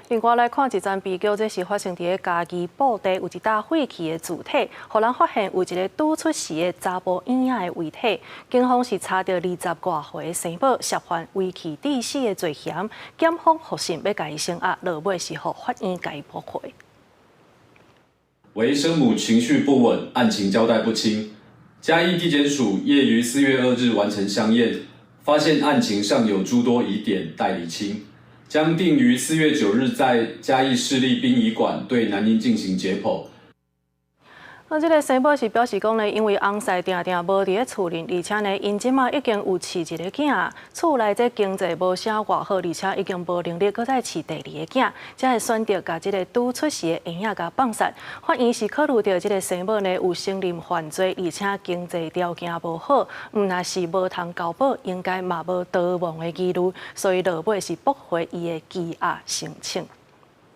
另外來看一樁悲劇，這是發生佇咧嘉義布袋有一搭廢棄的柱體，予人發現有一个拄出世的查埔嬰仔的遺體。警方是查著20外歲的生母涉犯遺棄致死的罪嫌，檢方覆審欲共伊聲押，落尾是予法院共伊駁回。惟生母情緒不穩，案情交代不清。嘉義地檢署業於4月2日完成相驗，發現案情尚有諸多疑點待釐清。將定於4月9日在嘉義市立殯儀館對男嬰進行解剖。啊，這个生母是表示講呢，因為翁婿定定無佇咧厝裡，而且呢，𪜶這馬已經有飼一个囝，厝內這經濟無啥偌好，而且已經無能力閣再飼第二个囝，才會選擇共這个拄出世的嬰仔共放殺。法院是考慮著這个生母呢有承認犯罪，而且經濟條件無好，毋但是無通交保，應該嘛無逃亡的疑慮，所以落尾是駁回伊的羈押申請。